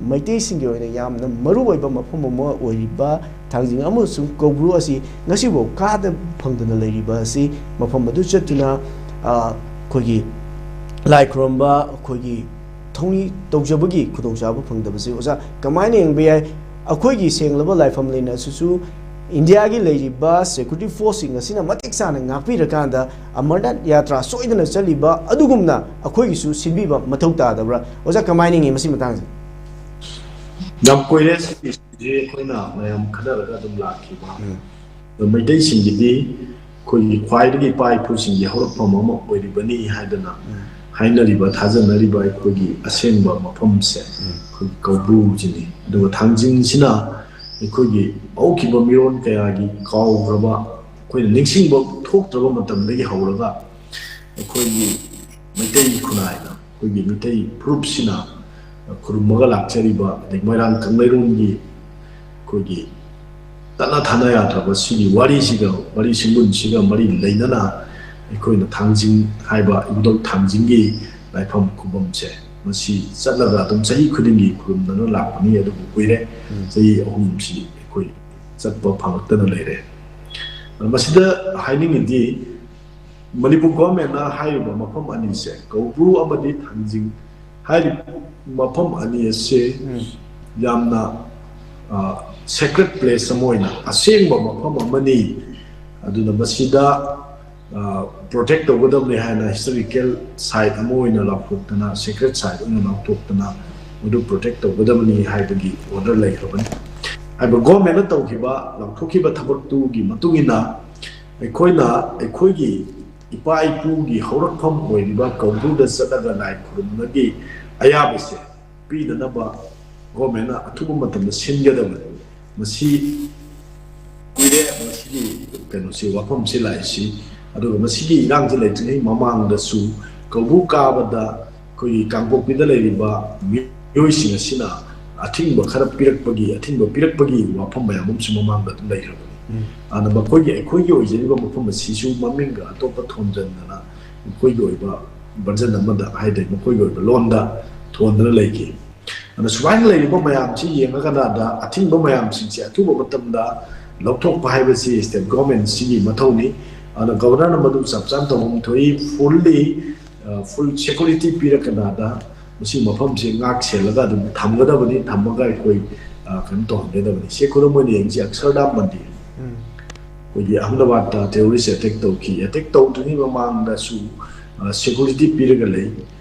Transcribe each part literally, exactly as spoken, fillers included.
ꯃꯩꯇꯩꯁꯤꯡꯒꯤ ꯑꯣꯏꯅ ꯌꯥꯝꯅ ꯃꯔꯨ ꯑꯣꯏꯕ ꯃꯐꯝ ꯑꯃ ꯑꯣꯏꯔꯤꯕ ꯊꯥꯡꯖꯤꯡ ꯑꯃꯁꯨꯡ ꯀꯧꯕ꯭ꯔꯨ ꯑꯁꯤ ꯉꯁꯤꯐꯥꯎ ꯀꯥꯗ ꯐꯪꯗꯅ ꯂꯩꯔꯤꯕ ꯑꯁꯤ, ꯃꯐꯝ ꯑꯗꯨ ꯆꯠꯇꯨꯅ, ꯑ, ꯑꯩꯈꯣꯏꯒꯤ ꯂꯥꯏ ꯈꯨꯔꯨꯝꯕ, ꯑꯩꯈꯣꯏꯒꯤ ꯊꯧꯅꯤ ꯇꯧꯖꯕꯒꯤ ꯈꯨꯗꯣꯡꯆꯥꯕ ꯐꯪꯗꯕꯁꯤ, ꯑꯣꯖꯥ, ꯀꯃꯥꯏꯅ ꯌꯦꯡꯕ ꯌꯥꯏ? ꯑꯩꯈꯣꯏꯒꯤ ꯁꯦꯡꯂꯕ ꯂꯥꯏꯐꯝ ꯂꯩꯅ ꯑꯁꯤꯁꯨ ꯏꯟꯗꯤꯌꯥꯒꯤ ꯂꯩꯔꯤꯕ ꯁꯦꯀ꯭ꯌꯨꯔꯤꯇꯤ ꯐꯣꯔꯁꯁꯤꯡ ꯑꯁꯤꯅ ꯃꯇꯤꯛ ꯆꯥꯅ ꯉꯥꯛꯄꯤꯔꯀꯥꯟꯗ ꯑꯃꯔꯅꯥꯊ ꯌꯥꯇ꯭ꯔꯥ ꯁꯣꯏꯗꯅ ꯆꯠꯂꯤꯕ ꯑꯗꯨꯒꯨꯝꯅ ꯑꯩꯈꯣꯏꯒꯤꯁꯨ ꯁꯤꯟꯕꯤꯕ ꯃꯊꯧ ꯇꯥꯗꯕ꯭ꯔꯥ? ꯑꯣꯖꯥ, ꯀꯃꯥꯏꯅ ꯌꯦꯡꯉꯤ ꯃꯁꯤ ꯃꯇꯥꯡꯁꯦ? ꯌꯥꯝ ꯀꯨꯏꯔꯦ ꯁꯤꯒꯤꯁꯦ ꯑꯩꯈꯣꯏꯅ ꯃꯌꯥꯝ ꯈꯟꯅꯔꯒ ꯑꯗꯨꯝ ꯂꯥꯛꯈꯤꯕ꯫ ꯑꯗꯣ ꯃꯩꯇꯩꯁꯤꯡꯒꯤꯗꯤ ꯑꯩꯈꯣꯏꯒꯤ ꯈ꯭ꯋꯥꯏꯗꯒꯤ ꯏꯄꯥ ꯏꯄꯨꯁꯤꯡꯒꯤ ꯍꯧꯔꯛꯐꯝ ꯑꯃ ꯑꯣꯏꯔꯤꯕꯅꯤ ꯍꯥꯏꯗꯅ ꯍꯥꯏꯅꯔꯤꯕ, ꯊꯥꯖꯅꯔꯤꯕ ꯑꯩꯈꯣꯏꯒꯤ ꯑꯁꯦꯡꯕ ꯃꯐꯝꯁꯦ ꯑꯩꯈꯣꯏꯒꯤ ꯀꯧꯕ꯭ꯔꯨꯁꯤꯅꯤ꯫ ꯑꯗꯨꯒ ꯊꯥꯡꯖꯤꯡꯁꯤꯅ ꯑꯩꯈꯣꯏꯒꯤ ꯍꯧꯈꯤꯕ ꯃꯤꯔꯣꯟ ꯀꯌꯥꯒꯤ ꯀꯥꯎꯈ꯭ꯔꯕ, ꯑꯩꯈꯣꯏꯅ ꯅꯤꯡꯁꯤꯡꯕ ꯊꯣꯛꯇ꯭ꯔꯕ ꯃꯇꯝꯗꯒꯤ ꯍꯧꯔꯒ ꯑꯩꯈꯣꯏꯒꯤ ꯃꯩꯇꯩ ꯈꯨꯟꯅꯥꯏꯅ, ꯑꯩꯈꯣꯏꯒꯤ ꯃꯩꯇꯩ ꯐꯨꯔꯨꯞꯁꯤꯅ ꯈꯨꯔꯨꯝꯃꯒ ꯂꯥꯛꯆꯔꯤꯕ, ꯑꯗꯩ ꯃꯣꯏꯔꯥꯡ ꯀꯪꯂꯩꯔꯣꯟꯒꯤ ꯑꯩꯈꯣꯏꯒꯤ ꯇꯠꯅ ꯊꯥꯅ ꯌꯥꯗ꯭ꯔꯕ ꯁꯤꯒꯤ ꯋꯥꯔꯤꯁꯤꯒ, ꯋꯥꯔꯤ ꯁꯤꯡꯒꯨꯟꯁꯤꯒ ꯃꯔꯤ ꯂꯩꯅꯅ ꯑꯩꯈꯣꯏꯅ ꯊꯥꯡꯖꯤꯡ ꯍꯥꯏꯕ ꯏꯕꯨꯙꯧ ꯊꯥꯡꯖꯤꯡꯒꯤ ꯂꯥꯏꯐꯝ ꯈꯨꯕꯝꯁꯦ ꯃꯁꯤ ꯆꯠꯂꯒ ꯑꯗꯨꯝ ꯆꯍꯤ ꯈꯨꯗꯤꯡꯒꯤ ꯈꯨꯔꯨꯝꯗꯅ ꯂꯥꯛꯄꯅꯤ꯫ ꯑꯗꯨꯕꯨ ꯀꯨꯏꯔꯦ, ꯆꯍꯤ ꯑꯍꯨꯝꯁꯤ ꯑꯩꯈꯣꯏ ꯆꯠꯄ ꯐꯪꯂꯛꯇꯅ ꯂꯩꯔꯦ꯫ ꯃꯁꯤꯗ ꯍꯥꯏꯅꯤꯡꯉꯤꯗꯤ, ꯃꯅꯤꯄꯨꯔ ꯒꯣꯔꯃꯦꯟꯅ ꯍꯥꯏꯔꯤꯕ ꯃꯐꯝ ꯑꯅꯤꯁꯦ, ꯀꯧꯕ꯭ꯔꯨ ꯑꯃꯗꯤ ꯊꯥꯡꯖꯤꯡ ꯍꯥꯏꯔꯤꯕ ꯃꯐꯝ ꯑꯅꯤ ꯑꯁꯤ ꯌꯥꯝꯅ ꯁꯦꯀ꯭ꯔꯦꯠ ꯄ꯭ꯂꯦꯁ ꯑꯃ ꯑꯣꯏꯅ, ꯑꯁꯦꯡꯕ ꯃꯐꯝ ꯑꯃꯅꯤ, ꯑꯗꯨꯅ ꯃꯁꯤꯗ ꯄ꯭ꯔꯣꯇꯦꯛ ꯇꯧꯒꯗꯕꯅꯤ ꯍꯥꯏꯅ ꯍꯤꯁꯇꯣꯔꯤꯀꯦꯜ ꯁꯥꯏꯠ ꯑꯃ ꯑꯣꯏꯅ ꯂꯥꯎꯊꯣꯛꯇꯅ, ꯁꯦꯀ꯭ꯔꯦꯠ ꯁꯥꯏꯠ ꯑꯣꯏꯅ ꯂꯥꯎꯊꯣꯛꯇꯅ ꯃꯗꯨ ꯄ꯭ꯔꯣꯇꯦꯛ ꯇꯧꯒꯗꯕꯅꯤ ꯍꯥꯏꯕꯒꯤ ꯑꯣꯔꯗꯔ ꯂꯩꯈ꯭ꯔꯕꯅꯤ꯫ ꯍꯥꯏꯕ ꯒꯣꯔꯃꯦꯟꯅ ꯇꯧꯈꯤꯕ, ꯂꯥꯎꯊꯣꯛꯈꯤꯕ ꯊꯕꯛꯇꯨꯒꯤ ꯃꯇꯨꯡ ꯏꯟꯅ ꯑꯩꯈꯣꯏꯅ ꯑꯩꯈꯣꯏꯒꯤ ꯏꯄꯥ ꯏꯄꯨꯒꯤ ꯍꯧꯔꯛꯐꯝ ꯑꯣꯏꯔꯤꯕ ꯀꯧꯕ꯭ꯔꯨꯗ ꯆꯠꯂꯒ ꯂꯥꯏ ꯈꯨꯔꯨꯝꯕꯒꯤ ꯑꯌꯥꯕꯁꯦ ꯄꯤꯅꯅꯕ ꯒꯣꯔꯃꯦꯟꯅ ꯑꯊꯨꯕ ꯃꯇꯝꯗ ꯁꯤꯟꯒꯗꯕꯅꯤ꯫ ꯃꯁꯤ ꯀꯨꯏꯔꯦ ꯃꯁꯤꯒꯤ ꯀꯩꯅꯣꯁꯤ, ꯋꯥꯐꯝꯁꯤ ꯂꯥꯛꯏꯁꯤ꯫ ꯑꯗꯨꯒ ꯃꯁꯤꯒꯤ ꯏꯔꯥꯡꯁꯤ ꯂꯩꯇ꯭ꯔꯤꯉꯩ ꯃꯃꯥꯡꯗꯁꯨ ꯀꯧꯕ꯭ꯔꯨ ꯀꯥꯕꯗ ꯑꯩꯈꯣꯏꯒꯤ ꯀꯥꯡꯄꯣꯛꯄꯤꯗ ꯂꯩꯔꯤꯕ ꯃꯤꯑꯣꯏꯁꯤꯡ ꯑꯁꯤꯅ ꯑꯊꯤꯡꯕ ꯈꯔ ꯄꯤꯔꯛꯄꯒꯤ, ꯑꯊꯤꯡꯕ ꯄꯤꯔꯛꯄꯒꯤ ꯋꯥꯐꯝ ꯃꯌꯥꯝ ꯑꯃꯁꯨ ꯃꯃꯥꯡꯗ ꯑꯗꯨꯝ ꯂꯩꯈ꯭ꯔꯕꯅꯤ꯫ ꯑꯗꯨꯅ ꯃꯈꯣꯏꯒꯤ, ꯑꯩꯈꯣꯏꯒꯤ ꯑꯣꯏꯖꯔꯤꯕ ꯃꯐꯝ ꯑꯁꯤꯁꯨ ꯃꯃꯤꯡꯒ ꯑꯇꯣꯞꯄ ꯊꯣꯟꯖꯟꯗꯅ ꯃꯈꯣꯏꯒꯤ ꯑꯣꯏꯕ ꯚꯔꯖꯟ ꯑꯃꯗ ꯍꯥꯏꯗꯤ ꯃꯈꯣꯏꯒꯤ ꯑꯣꯏꯕ ꯂꯣꯟꯗ ꯊꯣꯟꯗꯅ ꯂꯩꯈꯤ꯫ ꯑꯗꯨꯅ ꯁꯨꯃꯥꯏꯅ ꯂꯩꯔꯤꯕ ꯃꯌꯥꯝꯁꯤ ꯌꯦꯡꯉꯀꯥꯟꯗ ꯑꯊꯤꯡꯕ ꯃꯌꯥꯝꯁꯤꯡꯁꯦ ꯑꯊꯨꯕ ꯃꯇꯝꯗ ꯂꯧꯊꯣꯛꯄ ꯍꯥꯏꯕꯁꯤ state government ꯁꯤꯒꯤ ꯃꯊꯧꯅꯤ꯫ ꯑꯗꯨꯅ governorꯅ ꯃꯗꯨ ꯆꯞ ꯆꯥꯅ ꯇꯧꯐꯝ ꯊꯣꯛꯏ꯫ Fully, full security ꯄꯤꯔꯀꯥꯟꯗ ꯃꯁꯤ ꯃꯐꯝꯁꯤ ꯉꯥꯛ ꯁꯦꯜꯂꯒ ꯑꯗꯨꯝ ꯊꯝꯒꯗꯕꯅꯤ, ꯊꯝꯃꯒ ꯑꯩꯈꯣꯏ, ꯑ, ꯀꯩꯅꯣ ꯇꯧꯍꯟꯒꯗꯕꯅꯤ꯫ ꯁꯤ ꯈꯨꯗꯝ ꯑꯣꯏꯅ ꯌꯦꯡꯁꯤ, ꯑꯛꯁꯔꯗꯥꯝ ꯃꯟꯗꯤꯔ꯫ ꯑꯩꯈꯣꯏꯒꯤ ꯑꯍꯃꯗꯥꯕꯥꯗꯇ terrorist attack ꯇꯧꯈꯤ꯫ Attack ꯇꯧꯗ꯭ꯔꯤꯉꯩ ꯃꯃꯥꯡꯗꯁꯨ, ꯑ, security ꯄꯤꯔꯒ ꯂꯩ꯫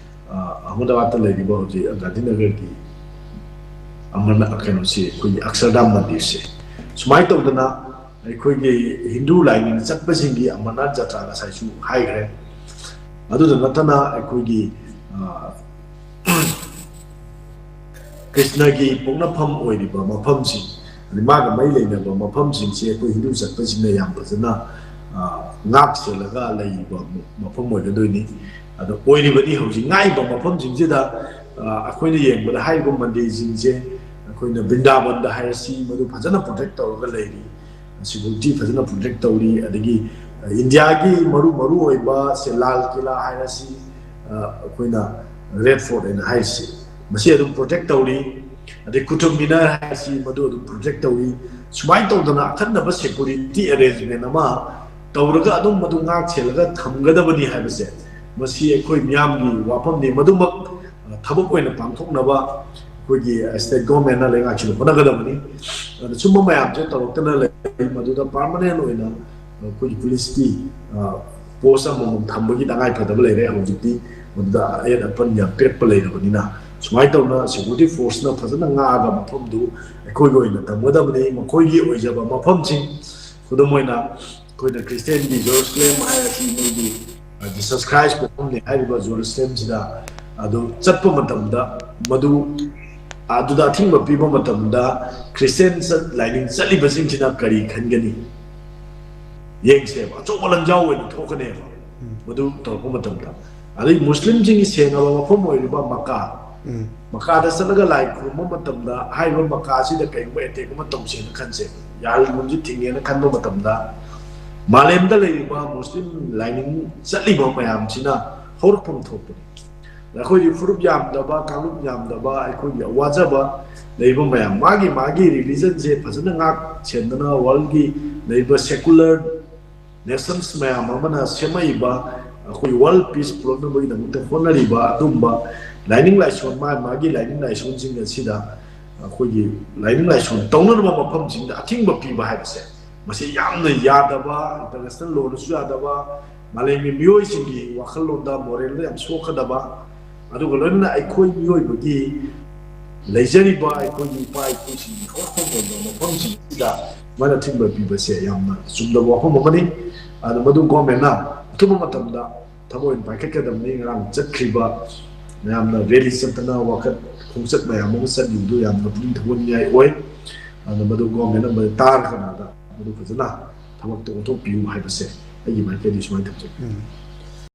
ꯑ, ꯑꯍꯃꯗꯥꯕꯥꯗꯇ ꯂꯩꯔꯤꯕ ꯍꯧꯖꯤꯛ ꯒꯥꯟꯙꯤꯅꯒꯔꯒꯤ ꯑꯃꯔꯅꯥꯊ, ꯀꯩꯅꯣꯁꯤ, ꯑꯩꯈꯣꯏꯒꯤ ꯑꯛꯁꯔꯗꯥꯝ ꯃꯟꯗꯤꯔꯁꯦ꯫ ꯁꯨꯃꯥꯏꯅ ꯇꯧꯗꯅ ꯑꯩꯈꯣꯏꯒꯤ ꯍꯤꯟꯗꯨ ꯂꯥꯏꯅꯤꯡ ꯆꯠꯄꯁꯤꯡꯒꯤ ꯑꯃꯔꯅꯥꯊ ꯖꯇ꯭ꯔꯥ ꯉꯁꯥꯏꯁꯨ ꯍꯥꯏꯈ꯭ꯔꯦ꯫ ꯑꯗꯨꯗ ꯅꯠꯇꯅ ꯑꯩꯈꯣꯏꯒꯤ, ꯑ, ꯀ꯭ꯔꯤꯁꯅꯒꯤ ꯄꯣꯛꯅꯐꯝ ꯑꯣꯏꯔꯤꯕ ꯃꯐꯝꯁꯤꯡ, ꯑꯗꯩ ꯃꯥꯒ ꯃꯔꯤ ꯂꯩꯅꯕ ꯃꯐꯝꯁꯤꯡꯁꯦ ꯑꯩꯈꯣꯏ ꯍꯤꯟꯗꯨ ꯆꯠꯄꯁꯤꯡꯅ ꯌꯥꯝ ꯐꯖꯅ, ꯑ, ꯉꯥꯛ ꯁꯦꯜꯂꯒ ꯂꯩꯔꯤꯕ ꯃꯐꯝ ꯑꯣꯏꯒꯗꯣꯏꯅꯤ꯫ ꯑꯗꯣ ꯑꯣꯏꯔꯤꯕꯅꯤ ꯍꯧꯖꯤꯛ ꯉꯥꯛꯏꯕ ꯃꯐꯝꯁꯤꯡꯁꯤꯗ, ꯑ, ꯑꯩꯈꯣꯏꯅ ꯌꯦꯡꯕꯗ ꯍꯥꯏꯔꯤꯕ ꯃꯟꯗꯤꯔꯁꯤꯡꯁꯦ ꯑꯩꯈꯣꯏꯅ ꯕ꯭ꯔꯤꯟꯗꯥꯕꯟꯗ ꯍꯥꯏꯔꯁꯤ, ꯃꯗꯨ ꯐꯖꯅ protect ꯇꯧꯔꯒ ꯂꯩꯔꯤ꯫ Security ꯐꯖꯅ protect ꯇꯧꯔꯤ꯫ ꯑꯗꯒꯤ, ꯑ, ꯏꯟꯗꯤꯌꯥꯒꯤ ꯃꯔꯨ ꯃꯔꯨ ꯑꯣꯏꯕ ꯁꯦ ꯂꯥꯜ ꯀꯤꯂꯥ ꯍꯥꯏꯔꯁꯤ, ꯑ, ꯑꯩꯈꯣꯏꯅ Red Fort ꯍꯥꯏꯅ ꯍꯥꯏꯔꯤꯁꯤ, ꯃꯁꯤ ꯑꯗꯨꯝ protect ꯇꯧꯔꯤ꯫ ꯑꯗꯩ ꯀꯨꯇꯨꯕ ꯃꯤꯅꯥꯔ ꯍꯥꯏꯔꯁꯤ, ꯃꯗꯨ ꯑꯗꯨꯝ protect ꯇꯧꯔꯤ꯫ ꯁꯨꯃꯥꯏꯅ ꯇꯧꯗꯅ ꯑꯈꯟꯅꯕ security arrangement ꯑꯃ ꯇꯧꯔꯒ ꯑꯗꯨꯝ ꯃꯗꯨ ꯉꯥꯛ ꯁꯦꯜꯂꯒ ꯊꯝꯒꯗꯕꯅꯤ ꯍꯥꯏꯕꯁꯦ, ꯃꯁꯤ ꯑꯩꯈꯣꯏ ꯃꯤꯌꯥꯝꯒꯤ ꯋꯥꯐꯝꯅꯤ꯫ ꯃꯗꯨꯃꯛ, ꯑ, ꯊꯕꯛ ꯑꯣꯏꯅ ꯄꯥꯡꯊꯣꯛꯅꯕ ꯑꯩꯈꯣꯏꯒꯤ state governmentꯅ ꯂꯩꯉꯥꯛꯁꯤꯅ ꯍꯣꯠꯅꯒꯗꯕꯅꯤ꯫ ꯑꯗ ꯁꯨꯝꯕ ꯃꯌꯥꯝꯁꯦ ꯇꯧꯔꯛꯇꯅ ꯂꯩ, ꯃꯗꯨꯗ permanent ꯑꯣꯏꯅ ꯑꯩꯈꯣꯏꯒꯤ policeꯀꯤ, ꯑ, post ꯑꯃꯃꯝ ꯊꯝꯕꯒꯤ ꯇꯉꯥꯏ ꯐꯗꯕ ꯂꯩꯔꯦ꯫ ꯍꯧꯖꯤꯛꯇꯤ ꯃꯗꯨꯗ ꯑꯌꯦꯠ ꯑꯄꯟ ꯌꯥꯝ ꯄꯤꯔꯛꯄ ꯂꯩꯔꯕꯅꯤꯅ, ꯁꯨꯃꯥꯏꯅ ꯇꯧꯅ security forceꯅ ꯐꯖꯅ ꯉꯥꯛꯑꯒ ꯃꯐꯝꯗꯨ ꯑꯩꯈꯣꯏꯒꯤ ꯑꯣꯏꯅ ꯊꯝꯒꯗꯕꯅꯤ꯫ ꯃꯈꯣꯏꯒꯤ ꯑꯣꯏꯖꯕ ꯃꯐꯝꯁꯤꯡ, ꯈꯨꯗꯝ ꯑꯣꯏꯅ ꯑꯩꯈꯣꯏꯅ Christianꯒꯤ Jerusalem ꯍꯥꯏꯔꯁꯤ, ꯃꯣꯏꯒꯤ, ꯑ, Jesus Christ ꯄꯣꯛꯐꯝꯅꯤ ꯍꯥꯏꯔꯤꯕ Jerusalemꯁꯤꯗ ꯑꯗꯨ ꯆꯠꯄ ꯃꯇꯝꯗ ꯃꯗꯨ ꯑꯗꯨꯗ ꯑꯊꯤꯡꯕ ꯄꯤꯕ ꯃꯇꯝꯗ Christian ꯆꯠ-, ꯂꯥꯏꯅꯤꯡ ꯆꯠꯂꯤꯕꯁꯤꯡꯁꯤꯅ ꯀꯔꯤ ꯈꯟꯒꯅꯤ? ꯌꯦꯡꯁꯦꯕ, ꯑꯆꯧꯕ ꯂꯥꯟꯖꯥꯎ ꯑꯣꯏꯅ ꯊꯣꯛꯀꯅꯦꯕ꯫ ꯃꯗꯨ ꯇꯧꯔꯛꯄ ꯃꯇꯝꯗ, ꯑꯗꯩ ꯃꯨꯁꯂꯤꯝꯁꯤꯡꯒꯤ ꯁꯦꯡꯂꯕ ꯃꯐꯝ ꯑꯣꯏꯔꯤꯕ ꯃꯀꯥ, ꯃꯀꯥꯗ ꯆꯠꯂꯒ ꯂꯥꯏ ꯈꯨꯔꯨꯝꯕ ꯃꯇꯝꯗ ꯍꯥꯏꯔꯤꯕ ꯃꯀꯥꯁꯤꯗ ꯀꯩꯒꯨꯝꯕ attack ꯑꯃ ꯇꯧꯁꯦꯅ ꯈꯟꯁꯦ, ꯌꯥꯍꯜꯒꯨꯝꯁꯤ ꯊꯤꯡꯉꯦꯅ ꯈꯟꯕ ꯃꯇꯝꯗ, ꯃꯥꯂꯦꯝꯗ ꯂꯩꯔꯤꯕ ꯃꯨꯁꯂꯤꯝ ꯂꯥꯏꯅꯤꯡ ꯆꯠꯂꯤꯕ ꯃꯌꯥꯝꯁꯤꯅ ꯍꯧꯔꯛꯐꯝ ꯊꯣꯛꯄꯅꯤ꯫ ꯑꯩꯈꯣꯏꯒꯤ ꯐꯨꯔꯨꯞ ꯌꯥꯝꯗꯕ, ꯀꯥꯡꯂꯨꯞ ꯌꯥꯝꯗꯕ, ꯑꯩꯈꯣꯏꯒꯤ ꯋꯥꯖꯕ ꯂꯩꯕ ꯃꯌꯥꯝ, ꯃꯥꯒꯤ ꯃꯥꯒꯤ ꯔꯤꯂꯤꯖꯟꯁꯦ ꯐꯖꯅ ꯉꯥꯛ ꯁꯦꯟꯗꯅ, ꯋꯥꯔꯜꯒꯤ ꯂꯩꯔꯤꯕ ꯁꯦꯀꯨꯂꯔ ꯅꯦꯁꯟꯁ ꯃꯌꯥꯝ ꯑꯃꯅ ꯁꯦꯝꯃꯛꯏꯕ, ꯑꯩꯈꯣꯏ ꯋꯥꯔꯜ ꯄꯤꯁ ꯄꯨꯔꯛꯅꯕꯒꯤꯗꯃꯛꯇ ꯍꯣꯠꯅꯔꯤꯕ ꯑꯗꯨꯝꯕ ꯂꯥꯏꯅꯤꯡ ꯂꯥꯏꯁꯣꯟ, ꯃꯥ ꯃꯥꯒꯤ ꯂꯥꯏꯅꯤꯡ ꯂꯥꯏꯁꯣꯟꯁꯤꯡ ꯑꯁꯤꯗ ꯑꯩꯈꯣꯏꯒꯤ ꯂꯥꯏꯅꯤꯡ ꯂꯥꯏꯁꯣꯟ ꯇꯧꯅꯅꯕ ꯃꯐꯝꯁꯤꯡꯗ ꯑꯊꯤꯡꯕ ꯄꯤꯕ ꯍꯥꯏꯕꯁꯦ, ꯃꯁꯤ ꯌꯥꯝꯅ ꯌꯥꯗꯕ, ꯏꯟꯇꯔꯅꯦꯁꯅꯦꯜ ꯂꯣꯗꯁꯨ ꯌꯥꯗꯕ, ꯃꯥꯂꯦꯝꯒꯤ ꯃꯤꯑꯣꯏꯁꯤꯡꯒꯤ ꯋꯥꯈꯜꯂꯣꯟꯗ, ꯃꯣꯔꯦꯜꯗ ꯌꯥꯝ ꯁꯣꯛꯀꯗꯕ, ꯑꯗꯨꯒ ꯂꯣꯏꯅꯅ ꯑꯩꯈꯣꯏ ꯃꯤꯑꯣꯏꯕꯒꯤ ꯂꯩꯖꯔꯤꯕ ꯑꯩꯈꯣꯏꯒꯤ ꯏꯄꯥ ꯏꯄꯨꯁꯤꯡꯒꯤ ꯍꯧꯔꯛꯐꯝ ꯑꯣꯏꯕ ꯃꯐꯝꯁꯤꯡꯁꯤꯗ ꯁꯨꯃꯥꯏꯅ ꯑꯊꯤꯡꯕ ꯄꯤꯕꯁꯦ ꯌꯥꯝꯅ ꯆꯨꯝꯗꯕ ꯋꯥꯐꯝ ꯑꯃꯅꯤ꯫ ꯑꯗꯨ ꯃꯗꯨ ꯒꯣꯔꯃꯦꯟꯅ ꯑꯊꯨꯕ ꯃꯇꯝꯗ ꯊꯕꯛ ꯑꯣꯏꯅ ꯄꯥꯏꯈꯠꯀꯗꯕꯅꯤ꯫ ꯉꯔꯥꯡ ꯆꯠꯈ꯭ꯔꯤꯕ ꯃꯌꯥꯝꯅ ꯔꯦꯂꯤ ꯆꯠꯇꯅ ꯋꯥꯀꯠ ꯈꯣꯡꯆꯠ ꯃꯌꯥꯝ ꯑꯃ ꯆꯠꯂꯤꯕꯗꯨ ꯌꯥꯝꯅ ꯄꯨꯛꯅꯤꯡ ꯊꯧꯒꯠꯅꯤꯡꯉꯥꯏ ꯑꯣꯏ꯫ ꯑꯗꯨꯅ ꯃꯗꯨ ꯒꯣꯔꯃꯦꯟꯅ ꯃꯗꯨ ꯇꯥꯔꯒ ꯀꯅꯥꯗ ꯃꯗꯨ ꯐꯖꯅ ꯊꯕꯛꯇ ꯑꯣꯟꯊꯣꯛꯄꯤꯌꯨ ꯍꯥꯏꯕꯁꯦ ꯑꯩꯒꯤ ꯃꯥꯏꯀꯩꯗꯒꯤ ꯁꯨꯃꯥꯏꯅ ꯊꯝꯖꯒꯦ꯫ ꯎꯝ꯫